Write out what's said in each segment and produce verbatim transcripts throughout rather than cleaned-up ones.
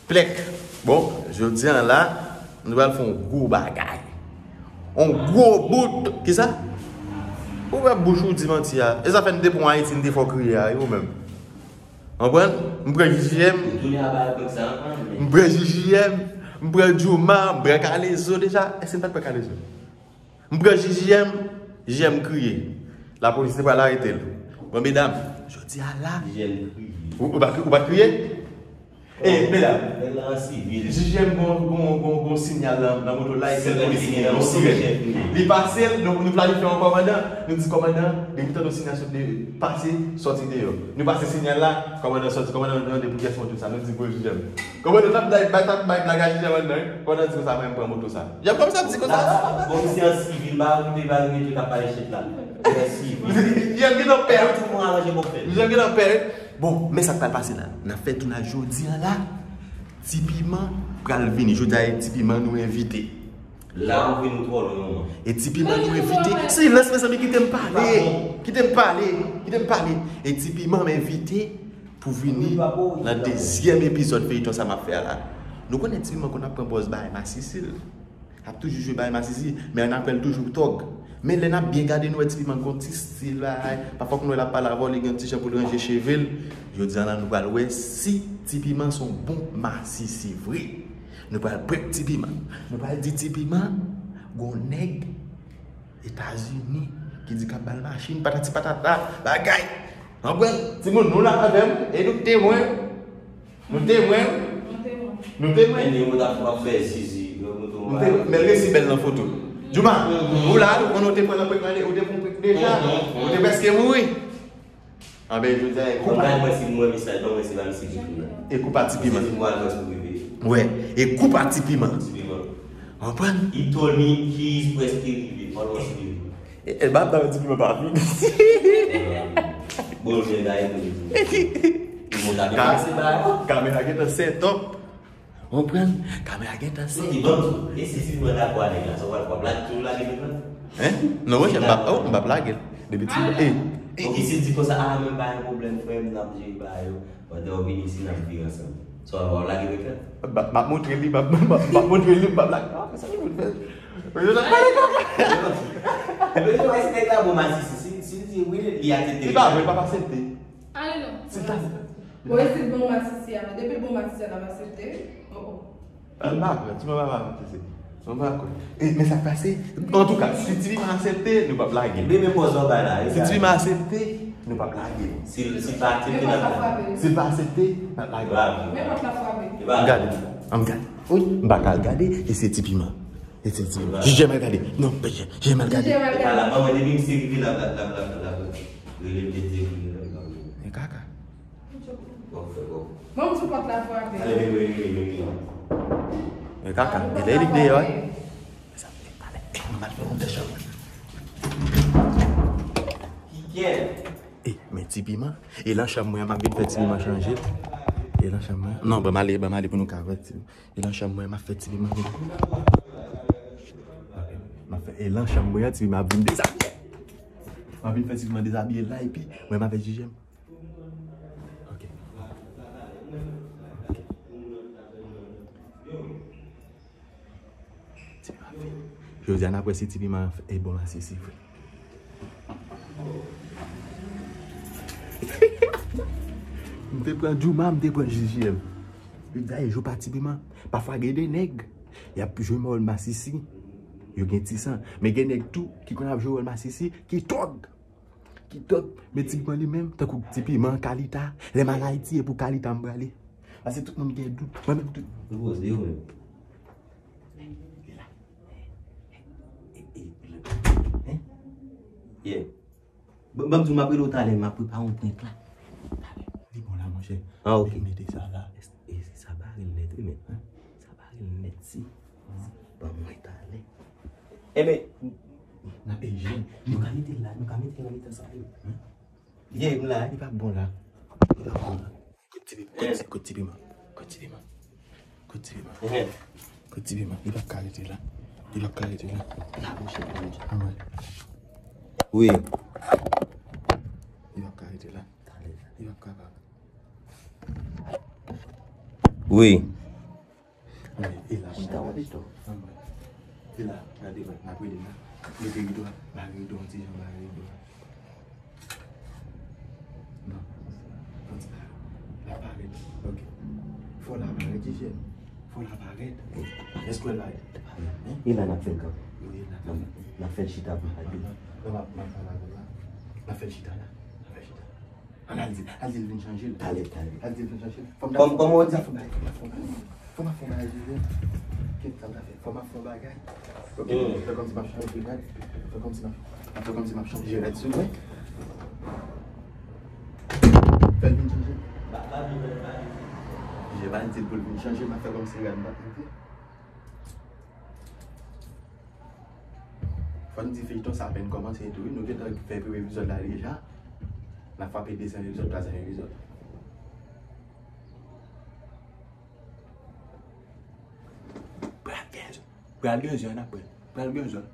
Plèk. Bon, jodi a la, nou pral fè yon gwo bagay. Yon gwo bout. Kisa? Ou wè bouch ou di manti a. E sa fè n te pran Ayiti, n te fè w kriye a, wi, ou menm. Konprann? M pran J J M. M pran J J M. M pran Jouma, m pran Kalezo deja. Èske n pa t pran Kalezo? M pran J J M, J J M kriye. Lapolis te pral arete l. Bon, medam, jodi a la. J J M kriye. Ou, ou pa, ou pa kriye? E, medam, J J M gon, gon, gon, gon sinyal nan, nan moto la, e sèl polis ki gen yon sirèn. Li pase l, nou, nou planifye yon kòmandan, nou di kòmandan, depi tande yon sinyal sot de, pase, sòti deyò. Nou pase sinyal la, kòmandan sòti, kòmandan mande pou kiyès moto sa, nou di pou J J M. Kòmandan t ap bay, bay, t ap bay blag a J J M anndan, wi. Kòmandan di konsa, mwen, m pran moto sa. J J M kòmanse ap di konsa. Bon, misye an sivil, m pa okipe, pa okipe, k ap pale shit la. Misye an sivil. J J M gentan pè, wi. Tout moun aranje pou fè. J J M gentan pè, wi. Bon, men sa k pral pase la. N ap fè tounaj jodi a la. Ti Piman pral vini. Jodi a, e Ti Piman nou envite. La, ou vin twò lwen, manman. E Ti Piman nou envite. Silans, mezanmi, kite m pale. Kite m pale. Kite m pale. E Ti Piman m envite pou vini nan dezyèm epizòd feyton sa m ap fè a la. Nou konnen Ti Piman konn ap pran pòz bay masisi l. Ap toujou jwe bay masisi, men n ap wè l toujou tòg. Men lè n ap byen gade, nou wè Ti Piman gon ti stil bay. Pafwa nou wè l ap pale avè w, li gen ti jan pou l ranje cheve l. Jodi a la, nou pral wè si Ti Piman se yon bon masisi vre. Nou pral prank Ti Piman. Nou pral di Ti Piman, gon nèg Etazini ki di k ap ba l machin, patati patata, bagay. Konprann? Timoun, nou la avè m, e nou temwen. Nou temwen. Nou temwen. Nou temwen. Men li mwen ta fè zizi. Nou temwen. Men l resi bèl nan foto. Jouma, ou la, ou konnen ou te pran nan prank la, ou te pran prank deja. Ou te prèske mouri. Anben, jodi a, e kou pa. Ban mwen si mwen mesaj, ban mwen si pa misye ki tou la. E kou pa Ti Piman. Misye di mwen almost rive. Wè, e kou pa Ti Piman. Ti Piman. Konprann? He told me he is prèske rive, almost rive. E, e, ba, ba, Ti Piman pa vin. Bon, jwenn la, e pou li. Pou mwen ta pase ba yo. Kamera gentan set up. Konprann? Kamera gentan sèt. Ok, ban m di w, e si Ti Piman dakò a nèg la, sa w pral fè? W ap lage, w lage prank lan? Hein? Non, mwen, m p ap, oh, m p ap lage l. Depi Ti Piman, eh, eh. Ok, si l di konsa, ah, men pa gen pwoblèm, frè m, n ap jere bagay yo. Pandan w vini isi, n ap viv ansanm. Sa w ap lage prank lan? M ap, m ap montre li, m ap, m ap, m ap montre li, m ap lage. Ah, sa li vin fè? Mwen, yo, sa pale kaka. Mwen, yo, èske nèg la bon masisi? Si, si l di wi, li aksepte. Li pa vre, l p ap aksepte. Ale non. Se ta. Bon, e si l bon masisi a, depi l bon masisi a, n ap aksepte. Oh, oh. Al pa kwè, ti mama pa aksepte. Mwen pa kwè. E, men sa k pase, antouka, si Ti Piman aksepte, nou p ap lage l. Men, men pòz w bay la, e sa. Si Ti Piman aksepte, nou p ap lage l. Si, si l pa aksepte, n ap lage l. Si l pa aksepte, n ap lage l. Men pòt la frape. M gade. An m gade. Wi, m pa ka al gade, e se Ti Piman. E se Ti Piman. Jijè m al gade. Non, jijè m al gade. Jijè m al gade. Ala, manman, depi misye rive, l ap, l ap, l ap, l ap, l ap rele m, te di, rele m, rele m. E kaka. Bon, fè bon. Bon, ti pòt la frape. Ale, vini, vini, vini, vini. E kaka, e lè li deyò, wi. Sa, talè, nou mal fè yon tèt chanm. Ki kè? E, men Ti Piman. E lan chanm mwen an, m ap vin fè Ti Piman chanje. E lan chanm mwen an. Non, ban m ale, ban m ale pou nou ka wè Ti Piman. E lan chanm mwen an, m ap fè Ti Piman vin. Ok. M ap fè, e lan chanm mwen an, Ti Piman ap vin dezabiye. M ap vin fè Ti Piman dezabiye la, epi mwen, m ap fè J J M. Ok. Ok. Ti Piman vin. Jodi a, n ap wè si Ti Piman e bon masisi vre. M te pran Jouma, m te pran J J M. Yo di a e jou pa Ti Piman. Pafwa gen de nèg, y ap jwe wòl masisi. Yo gen ti san. Men gen nèg tou ki konn ap jwe wòl masisi, ki tòg. Ki tòg. Men Ti Piman li menm, tankou Ti Piman, Kalita. Lè m al Ayiti, e pou Kalita m prale. Paske tout moun gen dout. Mwen menm tout. Ou poze yo menm. Li la. E, e, e, hein? Yeah. Ban, ban m di w, m ap rele w talè, m ap prepare yon prank la. Talè. Li bon la, monchè. Ah, ok. Mete sa la. E, e, sa bare l nèt, wi, men. Hein? Sa bare l nèt, si. Ban mwen talè. Enben, n ap eje. Nou ka mete l la, nou ka mete l nan mitan sa yo. Hein? Yeah, m la. Li pa bon la. Li pa bon la. Kote Ti Piman, kote Ti Piman, kote Ti Piman. Kote Ti Piman. Kote Ti Piman. Li p ap ka rete la. Li p ap ka rete la. Anmwey. Wi. Li p ap ka rete la. Li p ap ka. Wi. E la, chita wè pito. E la, gade wè, n ap rele la. Mete rido a, bare rido a, ti jan bare rido a. Non, non, ti bare. La parèt. Ok. Fò la parèt, J J M. Fò la parèt. Èske w la? E la n ap fè l kanpe. Wi, n ap fè l. N ap fè l chita pou n pale. Non, non, m ap, m ap pale avè l la. N ap fè l chita la. N ap fè l chita. Ann al di, al di l vin chanje l. Talè, talè. Al di l vin chanje l. Fò m ta Kòm, kòman w di? Fò m ta fè yon bagay. Fò m ta fè yon bagay, Joseph. Kèt sa m ta fè. Fò m ta fè yon bagay. Ok, fè kòmsi m ap chanje rad. Fè kòmsi m ap, fè kòmsi m ap chanje rad sou mwen. Fè l vin chanje. Joseph pa di pou l vin chanje, m ap fè kòmsi rad m pa t mete. Fò n di feyton sa apèn kòmanse tou wi. Nou gentan fè premye epizòd la deja. N ap frape dezyèm epizòd, twazyèm epizòd. Pral gen zòn. Pral gen zòn apre. Pral gen zòn.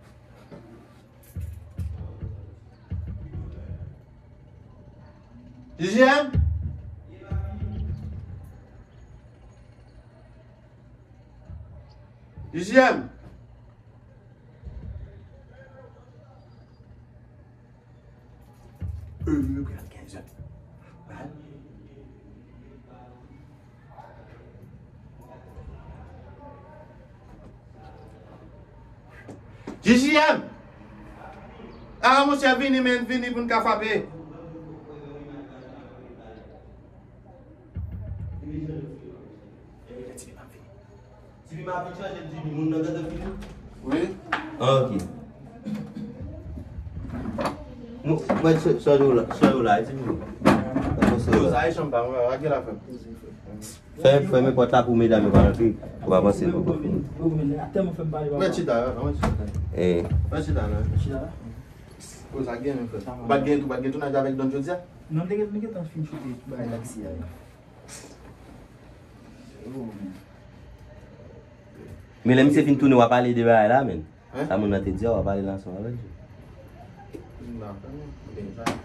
J J M. J J M. Heure yo pral kenz è. J J M! Ah, monchè, vini, men, vini pou n ka frape. Ti pi m ap vin chanje, ti pi moun nan gentan fini. Wi. Ah, ok. Mwen, mwen, chanje w la, chanje w la, ti pi. Yo, sa e chanm pa mwen, pa gen la fè. Fè, fèmen pòt la pou medam yo pa rantre. Ou pa panse nou poko fini. Mwen chita la, mwen chita la. Eh. Mwen chita la. Chita la. Koz a gen menm frè. Ou pa t gen, ou pa t gen tounaj avèk Don jodi a? Non, nou te gen, nou gentan fin choute bagay taksi a. Men lè misye fin tounen, w a pale de bagay la, men. Hein? Sa moun nan te di a, w a pale la ansanm avèk li. Non, non, non.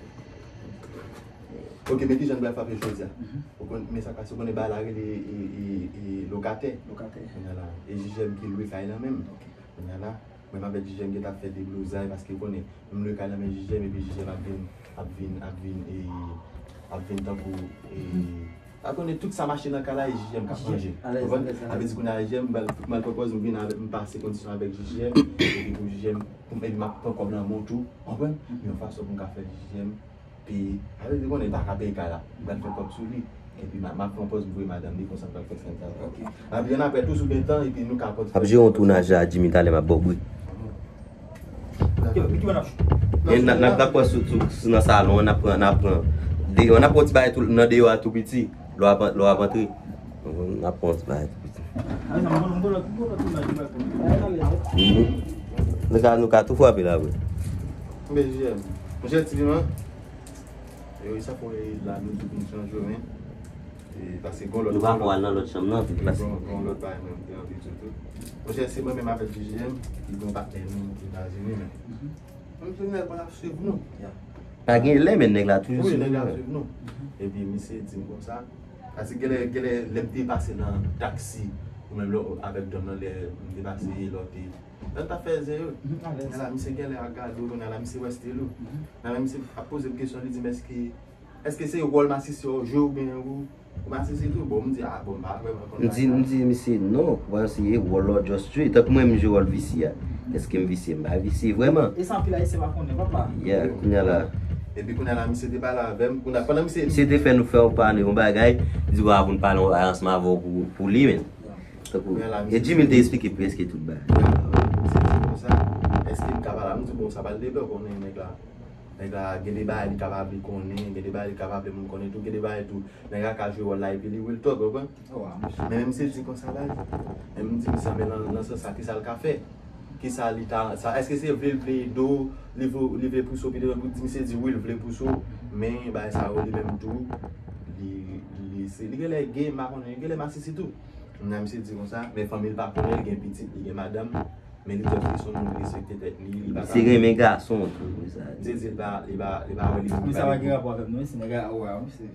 Ok, men kijan n pral frape jodi a? Mhm. Ou konn, men sa k pase, ou konnen bagay la rele, e, e, e, lokatè. Lokatè. Kounye a la, e J J M ki lwe kay lan menm. Ok. Kounye a la, mwen avèk J J M gentan ap fè deblozay, paske ou konnen, m lwe kay lan men J J M, epi J J M ap vin, ap vin, ap vin, e, ap vin tankou, e, pa konnen tout sa mache nan kay la, e J J M k ap manje. Ou konprann? Sa vle di kounye a J J M, m pral, m pral pran pòz, m vin avèk, m pase kondisyon avèk J J M, epi pou J J M, pou m, epi m ap pran kòb lan men w tou, ou konprann? Yon fason pou m ka fè J J M peye. Sa vle di konnen li pa ka peye kay la. M pral fè kòb sou li. Epi m a, m ap pran pòz m voye madanm li konsa m pral fè sa m ta fè. Ok. Epi annapre tou si w gen tan, epi nou ka kontinye. Ap jere yon tounaj la, Jimmy, talè m ap ba w bri. Ki, ki, ki bò n ap chita? E n ap, n ap dakò sou, sou, sou nan salon an, n ap pran, n ap pran. Deyò, n ap pran yon ti bagay tou, nan deyò a tou piti. Lè w ap, lè w ap antre. N ap pran yon ti bagay tou piti. Mhm. Nou ka, nou ka tou frape la, vre. Men J M. Monchè, ti piman. E wi, sa pou e la nou tou vin chanje, men. E, paske gon lòt, nou pa pou al nan lòt chanm nan, vin pase. Gon, gon lòt bagay mwen te anvi di tou. Monchè, se mwen menm avèk J J M, ki gon patnè nou Etazini, men. Mhm. Mwen se nèg mwen ap swiv nou. Ya. Pa gen lè, men nèg la toujou swiv nou. Wi, nèg la ap swiv nou. Mhm. Epi misye di m konsa. Paske genlè, genlè, lè m te pase nan taksi, ou menm lè, avèk dam nan, lè m te pase, lè w te Lè n t ap fè zen yo. Mhm, alèz. Kounye a la, misye genlè ap gade w, kounye a la, misye wè stil ou. Mhm. Kounye a la, misye ap poze m kesyon, li di m, èske, èske se wòl masisi w jwe oubyen ou, ou masisi tou? Bon, m di, a, bon, m pa vrèman konn bagay sa. M di, m di misye, non, ou pa se wòl la w just jwe. Tankou mwen, m jwe wòl visye a. Èske m visye? M pa visye vrèman. E sa anpil Ayisyen pa konnen, papa. Yeah, kounye a la. Epi kounye a la, misye te pale avè m. Kounye a, pandan misye, misye te fè nou fè yon pale yon bagay, li di, w a pou n pale yon bagay ansanm avè w pou, pou li, men. Tankou, e Jimmy te esplike prèske tout bagay. Misye di konsa, èske m ka pale? M di, bon, sa pa l de pè, ou konnen nèg la. Nèg la, gen de bagay li ka pa vle konnen, gen de bagay li ka pa vle moun konnen tou, gen de bagay tou, nèg la ka jwe wòl la epi li real talk, ou konprann? Men, men misye di konsa, baz. Men m di misye, men nan, nan sans sa, kisa l ka fè? Kisa li ta, sa, èske se vle l vle ede w, li vle, li vle pouse w pi devan pou di misye di wi, l vle pouse w, men bagay sa yo li menm tou, li, li, se, li genlè gay, m pa konnen, li genlè masisi tou. Kounye a misye di konsa, men fanmi l pa konnen, li gen pitit, li gen madanm. Men li di se yon moun ki respekte tèt li, li pa ka. Misye renmen gason tou, men sa. Misye di li pa, li pa, li pa wè li. Men sa pa gen rapò avè m, non, se nèg a, wè, misye.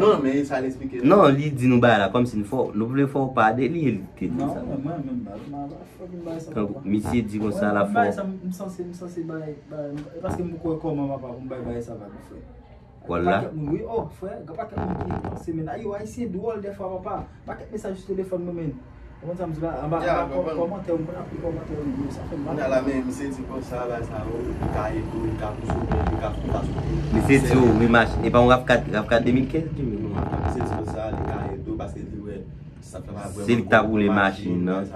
Non, men sa l eksplike. Non, li di nou bagay la kòmsi n fè w, nou vle fè w pa de li, e li te di sa. Non, mwen menm, mwen pa fè m bagay sa, papa. Misye di konsa la fò. Bagay sa, m sanse, m sanse bay, bay, e paske m kwè kòman papa pou m bay bagay sa vag, frè. Wala. Gen pakèt moun, wi, oh, frè, gen pakèt moun ki panse, men, ayo, Ayisyen dwòl dèfwa, papa. Pakèt mesaj sou telefòn mwen, men. Ou konn sa m di la? Anba, anba kò-, kòmantè, ou konn ap li kòmantè yo, sa fè m mal. Kounye a la, men, misye di konsa, bagay sa yo, li ka ede w, li ka pouse w, li ka fè w fason pou. Misye di w, wi, mache, e pa yon RAV kat, RAV kat de mil kenz, Jimmy? Non, misye di konsa, li ka ede w, paske li wè, sa fè pa vrèman. Se li k t ap woule machin nan.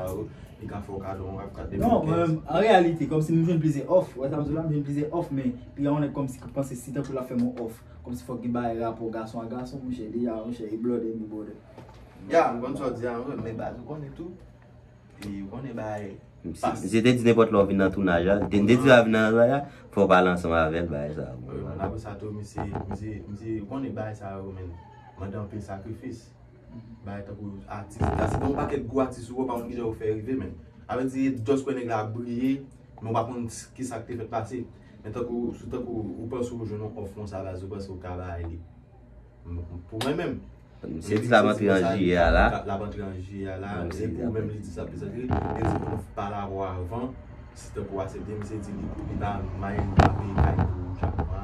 Li ka fè w kado yon RAV kat de mil kenz. Non, an reyalite, kòmsi m jwenn plizyè òf, wè sa m di la, m jwenn plizyè òf, men, pi yon nèg kòmsi ki panse si tankou l ap fè m yon òf, kòmsi fòk gen bagay rapò gason a gason, monchè, deja, monchè, e blòdè, mi blòdè. Ya, m konn sa w di a, men baz, ou konnen tou. E ou konnen bagay. Misye te di nenpòt lè w vin nan tounaj la. Te, te di w a vin nan tounaj la, fò w pale ansanm avè l, bagay sa yo. Wi, men apre sa tou, misye, misye, misye, ou konnen bagay sa yo, men, mande anpil sakrifis. Bagay tankou atis, paske gen yon pakèt gwo atis ou wè, ou pa konn kijan yo fè rive, men. Sa vle di, just kwè nèg la ap briye, men ou pa konn kisa k te fèt pase. Men tankou, sou tankou, ou panse ou jwenn yon òf konsa, baz, ou panse ou ka bay li. Pou mwen menm. Misye di l ap antre an jiyè a la. L ap antre an jiyè a la. E pou ou menm li di sa, pezantre, li di pou nou pale avè w avan. Si tankou w aksepte, misye di li, li pa mind, li pa peye kay pou ou chak mwa.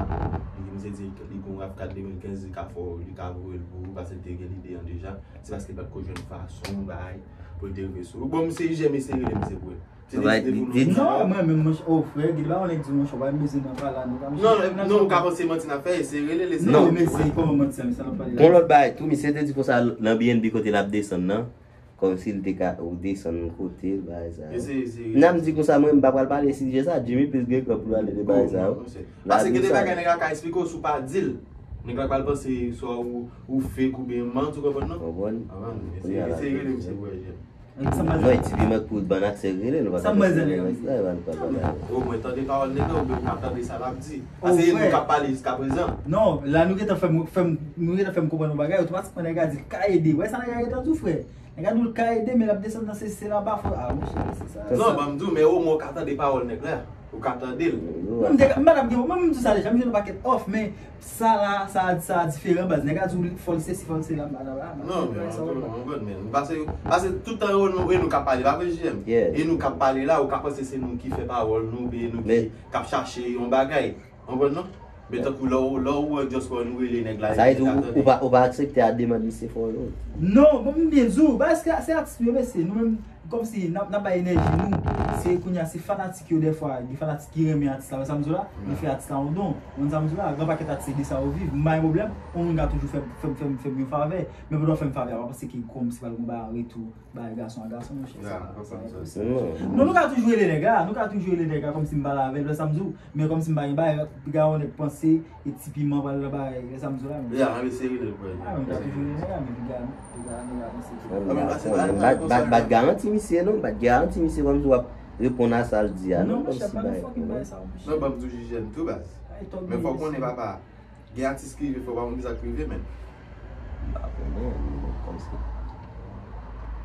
Li, misye di li gon RAV kat de mil kenz, li ka fè w, li ka voye l pou ou, paske l te gen lide an deja. Se paske l pa t ko jwenn fason, bagay, pou l te rive sou ou. Bon, misye, jèm eseye rele misye pou wè. Non, mwen menm, monchè, oh, frè, gen pa yon nèg di, monchè, w pa bezwen nan pale a, nou pa. Non, non, ou ka panse manti n ap fè, eseye rele l, eseye. Non, men se kòman manti a, men sa n ap pale la. Gon lòt bagay tou, misye te di konsa nan B N B kote l ap desann nan, kòmsi l te ka, ou desann kote l, bagay sa yo. Eseye, eseye. N a m di konsa, mwen, m pa pral pale sijè sa, Jimmy plis gen kran pou l pale de bagay sa yo. Paske gen de bagay nèg la ka eksplike w, si w pa di l, nèg la pral panse swa ou, ou fake oubyen manti, ou konprann non? Konprann. Eseye, eseye rele misye pou wè, jèm. Non, e ti piman k pou bann aksè rele, nou pa ka fè sa. Omwen tande pawòl nèg la, oubyen ou ka tande sa l ap di. Paske e nou k ap pale jiskaprezan. Non, la nou gentan fè m, fè m, nou gentan fè m konprann yon bagay, otomatikman nèg la di l ka ede. Wè sa nèg la gentan di w, frè? Nèg la di w l ka ede, men l ap desann nan se, se laba, frè. Ah, monchè, se sa. Non, ban m di w, men omwen ou ka tande pawòl nèg la. Ou ka tande l. Non, m te ka, m pa t ap gen, mwen menm m di w sa deja, m jwenn yon pakèt òf, men sa la, sa, sa diferan, baz. Nèg la di w fò l sesi, fò l sela, m pa t ap. Non, men, an tou, an tou, men, paske, paske tout tan yo, nou, e nou k ap pale, pa vre, J M? E nou k ap pale la, ou ka panse se nou ki fè pawòl nou, oubyen nou ki, k ap chache yon bagay. Ou konprann non? Men tankou lè w, lè w wè just wè nou rele nèg la, sa vle di ou, ou pa, ou pa aksepte a demann misye fè yon lòt. Non, bon, m byen di w, paske se atis nou yo, mesye, nou menm, kòmsi n ap, n ap bay enèji nou. Se kounye a, se fanatik yo dèfwa, gen fanatik ki renmen atis la, wè sa m di w la? Yo fè atis la yon don. Ou konn sa m di w la? Gen pakèt atis se de sa yo viv. M pa gen pwoblèm, yon moun ka toujou fè m, fè m, fè m, fè m yon favè. Men pandan w fè m favè a, pa panse ke kòmsi pral gen yon bagay an retou. Bay gason a gason, monchè, sa, sa enposib. Non, nou ka toujou rele nèg la, nou ka toujou rele nèg la kòmsi m pale avè l, wè sa m di w, men kòmsi m pa gen bagay, piga yon nèg panse, e ti piman pral nan bagay, wè sa m di w la, men. Ya, ann eseye rele l pou wè. Ah, nou ka toujou rele nèg la, men piga, piga nèg la panse ke. Bat, bat, bat garanti misye, non, bat garanti misye, kòmsi w ap reponn a sa l di a, non, kòmsi bagay. Non, monchè, pa gen fucking bagay sa, monchè. Non, ban m di w, J J M tou, baz. Men fò w konnen, papa. Gen atis ki rive, fò w pa konn kisa k rive, men. M pa konnen, men kòmsi.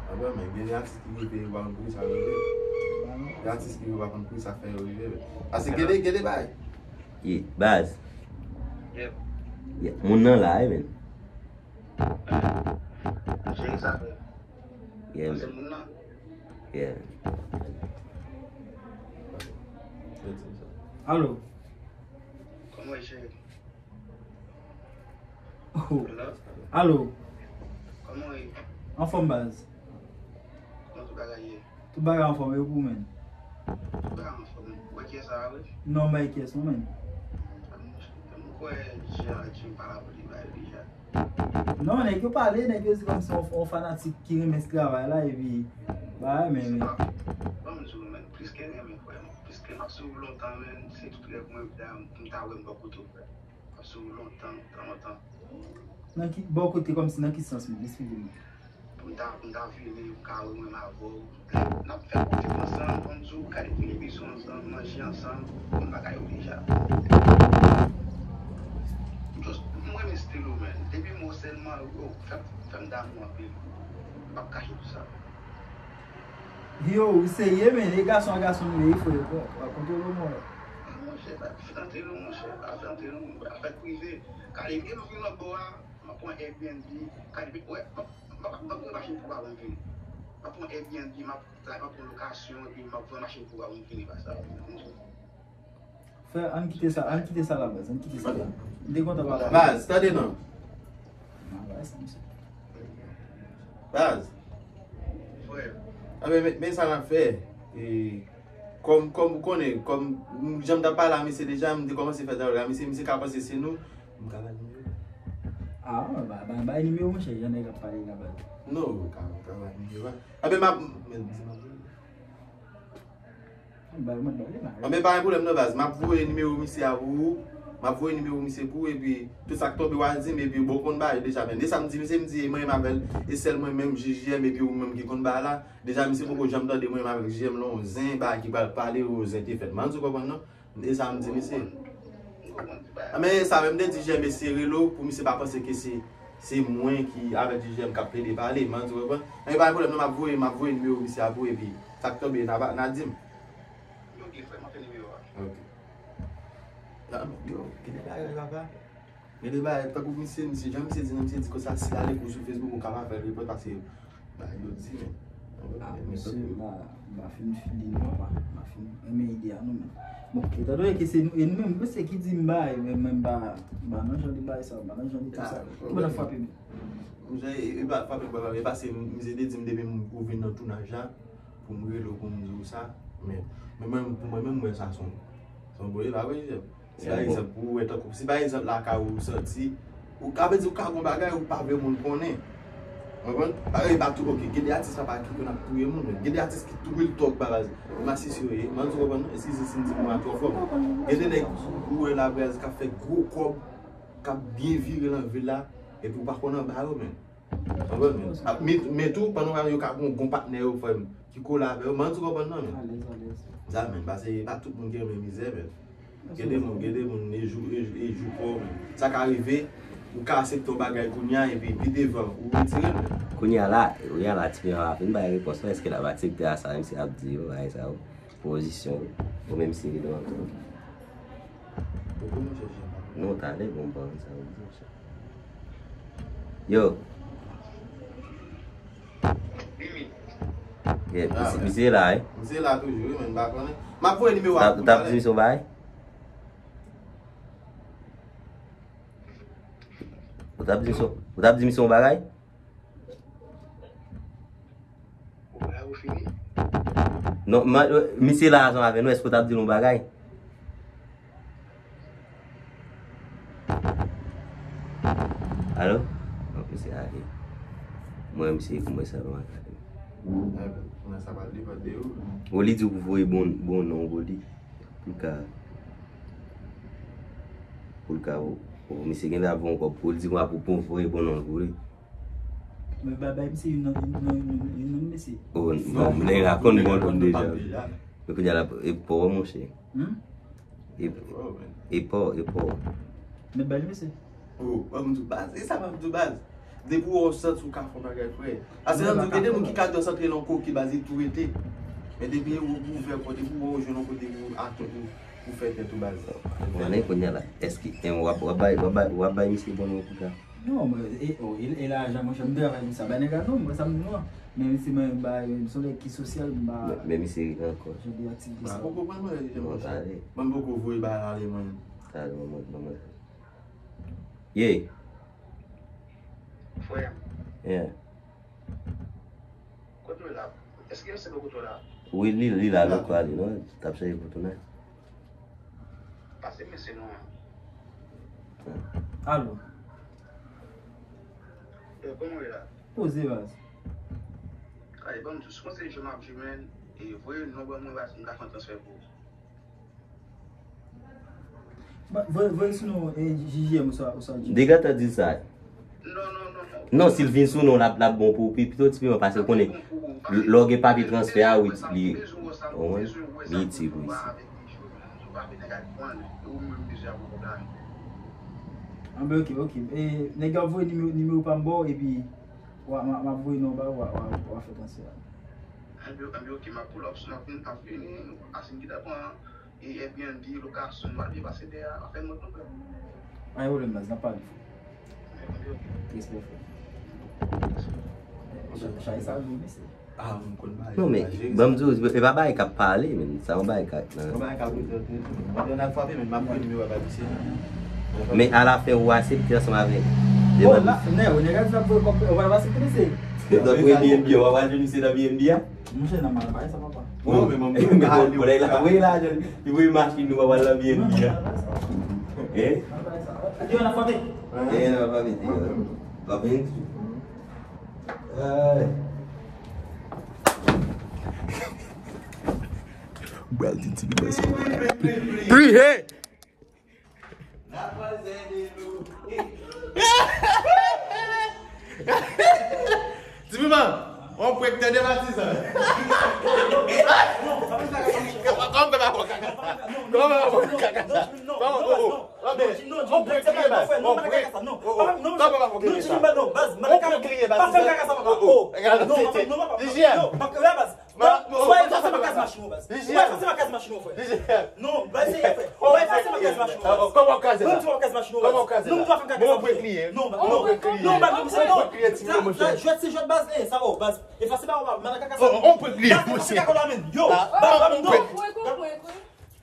Anben, men, gen atis ki rive, ou pa konn poukisa yo rive. Gen atis ki rive, ou pa konn poukisa fè yo rive, men. Paske gen de, gen de bagay. Ye, baz. Ye, moun nan la, wi, men. Yeah, man. Yeah. Alo. Kòman w ye, cheri? Oh. Hello? Alo. Kòman w ye? Anfòm, baz. Kòman tout bagay ye? Tout bagay anfòm, e pou ou menm? Tout bagay anfòm. Ou wè kiyès sa a, wi? Non, m pa wè kiyès, non, menm. M kwè Jean ak Jim pale avè w, li ba yo deja. Non, nèg yo pale, nèg yo di kòmsi yon, yon fanatik ki renmen travay la, epi, bagay, men. Se pa, ban m di w, men, plis ke renmen, frè m. Plis ke m ap swiv ou lontan, men, se tout rèv mwen, dayè, pou m ta wè m bò kote w, frè. M ap swiv ou lontan, lontan, lontan. Nan ki, bò kote, kòmsi nan ki sans, menm? Esplike mwen. Pou m ta, pou m ta vini, pou m ka wè mwen avè w. N ap fè aktivite ansanm, ban m di w, gade tout emisyon ansanm, manje ansanm, konn bagay yo deja. Just, m renmen stil ou, man. Depi m wè w sèlman, yo, fè, fè m damou anpil. M p ap kache tout sa. Yo, ou serye, men e gason a gason nou ye, frè. Bon, w ap konte yo, mwen. Monchè, pa fè antre non, monchè, pa fè antre non, afè prive. Kale vye m vin nan bò a, m ap pran Airbnb. Kale vye, wè, m ap, m ap, m ap lwe machin pou ba m vini. M ap pran Airbnb, m ap, m ap pran lokasyon, epi m ap lwe machin pou ba m vini, pa sa. Frè, ann kite sa, ann kite sa la, baz, ann kite sa la. M te kontan pale avè w. Baz, tande non. Nan bagay sa, mesye. Baz. Frè. Anben, men, men sa n ap fè. E, kòm, kòm ou konnen, kòm m, jan m t ap pale a misye deja, m te kòmanse fè dyalòg a misye, misye ka panse se nou. M ka ba nimewo. Ah, ba, ba, bay nimewo, monchè, jan nèg ap pale la, baz. Non, ou ka, ou ka ba nimewo a. Anben, m ap, men, di m ap Anben, pa gen pwoblèm non, baz. M ap voye nimewo misye a pou ou. M ap voye nimewo misye pou ou, epi tout sa k tonbe, w a di m, epi bon, w konn bagay yo deja, men. E sa m di misye, m di, e mwen menm avè l, e sèl mwen menm, J J M, epi ou menm ki konn bagay la. Deja, misye poko janm tande mwen menm avèk J J M, non, zen, bagay ki pral pale, yo, zen te fèt. M ann di w konprann, non? E sa m di misye. Anben, e sa menm, m te di J J M, mesye rele w, pou misye pa panse ke se, se mwen ki avèk J J M k ap plede pale. M ann di w konprann? Anben, pa gen pwoblèm, non, m ap voye, m ap voye nimewo misye a pou ou, epi sa k tonbe, n a, n a di m. Ok, frè, m ap fè nimewo a. Ok. Ah, men, yo, gen de bagay, papa. Gen de bagay, tankou misye, misye, jan misye di nan, misye di konsa, si l ale kou sou Facebook, ou ka pa fè l repòt, paske, bagay yo di, men. Ah, mesye, m pa, m pa fin fini, non, papa. M pa fin renmen ide a, non, men. Bon, etan done ke se nou, e nou menm, mesye ki di m bay, men, men m pa, m pa nan jan de bagay sa, m pa nan jan de tout sa. Ki pandan frape m? Misye, e, e pa frape m, papa, e pase, misye te di m depi m, ou vin nan tounaj la, pou m rele w pou m di w sa. Men, men mwen, pou mwen menm, mwen sa se yon, se yon bon ide, pa vre, J J M? Si pa egzanp, ou wè tankou, si pa egzanp lakay ou, ou santi, ou ka vle di ou ka gon bagay ou pa vle moun konnen. Konprann? Parèy, e pa tou, ok, gen de atis papa ki konn ap touye moun, men gen de atis ki tou real talk, ba baz. M asiste yo ye, m ann di w konprann non, eskize si m di mo a twò fò. Gen de nèg ou wè la baz k ap fè gwo kòb, k ap byen vire nan vil la, epi ou pa konn anba yo, men. Konprann, men. A, men, men tou, pandan w yo ka gon, gon patnè yo, frè m, ki kole avè yo, m ann di w konprann non, men. Alèz, alèz. Sa, men, paske e pa tout moun ki renmen mizè, men. Gen de moun, gen de moun, e jou, e jou, e jou pa w, men. Sa ka rive, ou ka aksepte yon bagay kounye a, epi pi devan, ou retire l, men. Kounye a la, kounye a la, ti pye a vin bay repons lan, èske l ap aksepte a sa, menm si ap di yo, bagay sa yo, pozisyon yo, ou menm si li nan. Poko nou chèche. Non, talè, bon, ban sa, ou di, chè. Yo. Yeah, misye, misye la, wi. Misye la toujou, wi, men m pa konnen. M ap voye nimewo a pou ou talè. Ou t ap di misye yon bagay? Ou t ap di misye, ou t ap di misye yon bagay? Ou la, ou fini? Non, ma, misye la ansanm avè nou, èske w t ap di l yon bagay? Alo? Non, misye ale. Mwen, misye kòmanse ap gade. Ou li di w pou voye bon, bon non pou li. Pou l ka, pou l ka, o, misye genlè ap voye yon kòb pou li, di konsa pou, pou voye bon non pou li. Men ba, bay misye youn nan, youn nan, youn nan, youn nan mesye. O, bon, nèg la konn bon non deja. Men kounye a la, e pa w, monchè. Hmm? E, e pa w, e pa w. Mèt ba li mesye. O, wè m di w baz, e sa m ap di w baz. Depi w wè w santi w ka fè yon bagay, frè. Paske nan di w gen de moun ki ka konsantre nan koki baz, e tou rete. Men depi w ouvè kò, depi w wè w jwenn yon kote pou atant ou, pou fè tèt ou baz. Mwen kounye a la, èske, en, w ap, w ap bay, w ap bay, w ap bay misye bon non pou sa? Non, mwen, e, o, e, e lajan, monchè, m travay pou sa. Bay nèg la non, mwen sa m di non. Men misye, mwen, ba, m se yon nèg ki sosyal, m pa. Men, men misye rive ankò. Jan de aktivite sa. Mwen poko pran mwen, mwen poko voye bagay ale, mwen. Talè, mwen, mwen, mwen. Ye. Frè. Yeah. Kote w la? Èske yo se kote w la? Wi, li, li la, li la. Li t ap chache pou tounen. Pase mesye non an. Alo. Yo, kòman w ye la? Poze, baz. Ay, ban m di w, si w panse jan m ap jwi, men, e, voye non ban mwen, baz, m ka fè yon transfè pou ou. Voye, voye sou non, e, J J M oswa, oswa Jim. Degantan di sa. Non, non, non, non. Non, si l vin sou non, l ap, l ap bon pou ou. Pi, pito ti piman pase, ou konnen, lè w gen papye transfè a, wi, li, ou konprann? Li itil pou isi. Anben, ok, ok. E, nèg yo ap voye nimewo, nimewo pa m ba w, epi, w a, m a, m ap voye non ba w, w a, w a, w a fè transfè a. Anpil, anpil, ok, m ap pull up, m ap vin, m ap vini, nou pa pase, m gentan pran e Airbnb, lokasyon, nou al byen pase dèyè a, afè nou, nou, frè. Pa gen pwoblèm, baz, n ap pale. Anpil, ok. Respè, frè. Chay sa, nou, mesye. Ah, m konn bagay. Non, men, ban m di w, e pa bagay k ap pale, men, sa yon bagay k ap, nan. Yon bagay k ap prezante, mwen, yon al frape, men, m ap pran nimewo a, pa misye. Men, alafen, ou aksepte ansanm avè l. Oh, la, nè, ou nèg a di l ap voye kòb, ou pa aksepte, mesye. Donk, premye B N B, w ap al jwenn misye nan B N B a? Monchè, nan mal bagay sa, papa. Non, men mwen, mwen, mwen, kote la, voye lajan, li voye machin nou, papa, nan B N B a. Eh? Yo, nan fòte. Eh, nan fòte, yo. Fòte. Ay. Bral di ti bèbè sa. Priye! Ti piman, on prank tande patizan. Kòman fè pa fè kaka sa? Kòman fè pa fè kaka sa? Kòman fè pa fè kaka sa? Kòman, oh, oh, oh, men, on prank li ye, baz. On prank. Oh, oh. Kòman pa fè kaka sa? On prank li ye, baz. On prank li ye, baz. Pa fè kaka sa, papa. Oh, oh. Gade, non, tete. Papa, non, papa. Di jè. Non, non, papa, baz. Ou pa fè sa, se makaz machin ou, baz. Ou pa fè sa, se makaz machin ou, frè. Non, baz, se frè. Ou pa fè sa, se makaz machin ou, baz. Kòman ou kraze la? Kòman ou kraze la? Non, ou pa fè kaka sa, non, non, non, baz, non, non, non, non, jwèt se jwèt, baz, eh, sa, oh, baz. E fase ba ou, baz, malakaka sa. On prank li ye, monchè. Yo, baz, baz, non.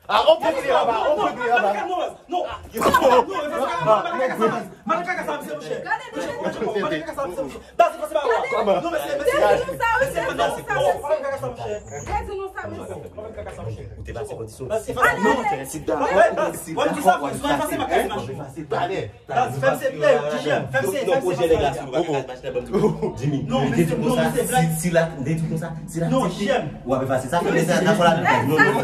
Ah, on prank li ye, papa, on prank li ye, papa. Non, baz, non. Malakaka sa, baz. Malakaka sa, misye, monchè. Monchè, monchè, malakaka sa, misye, monchè. Baz, se pa sa. Kòman? Non, mesye, mesye. Mesye, mesye, mesye. Ou te pase kondisyon. Baz, se pa sa. Non, sit down. Baz, baz, se pa sa. Baz, fè m se, eh, G G M, fè m se, fè m se. Non, non, non, mesye, non, mesye, black. Si, si la, de tout konsa, si la, non, G G M. Ou ap efase sa, fè m sa, nan fò la. Non, non, non.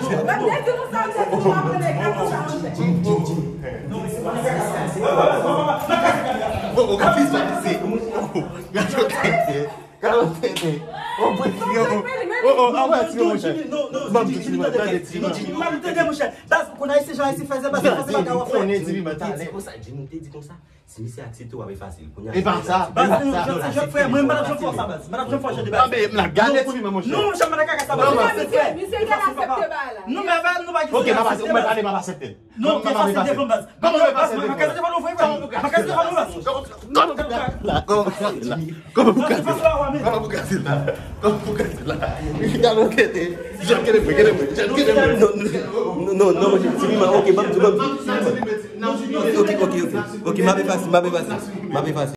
Jim, Jim, Jim. Non, mesye, malakaka sa. Oh, oh, kapis pa pase. Gade yo tete. Gade yo tete. Oh, oh, oh, ah ouais, ti monchè. Non, non, Jimmy, tande, tande, monchè. Baz, ou konn Ayisyen, jan Ayisyen fè sa, baz, se pa ka w ap fè. Konnen ti piman, tande. Ou te di konsa, si misye aksepte, w ap efase l. Kounye a, e pa sa, baz, e pa sa. Jwèt se jwèt, frè. Mwen, m pa t ap janm fè w sa, baz. M pa t ap janm fè w jan de bagay. Ah, men, m la gade ti piman, monchè. Non, monchè, malakaka sa, baz. Misye, misye, gade aksepte bagay la. Non, men, baz, nou pa gen. Ok, papa, ou mèt ale, papa, aksepte. Non, m pase devan baz. Kòman ou pase devan? M pase devan ou, frè. M pase devan ou, baz. Kòman ou pase la? Kòman ou pase la? Kòman ou pase la? Kòman ou pase la? Kòman ou pase la? Gade, gade, gade, gade, gade. Non, non, non, non, monchè, ti piman, ok, ban m di, ban m di. Ok, ok, ok, ok. Ok, m ap efase, m ap efase. M ap efase.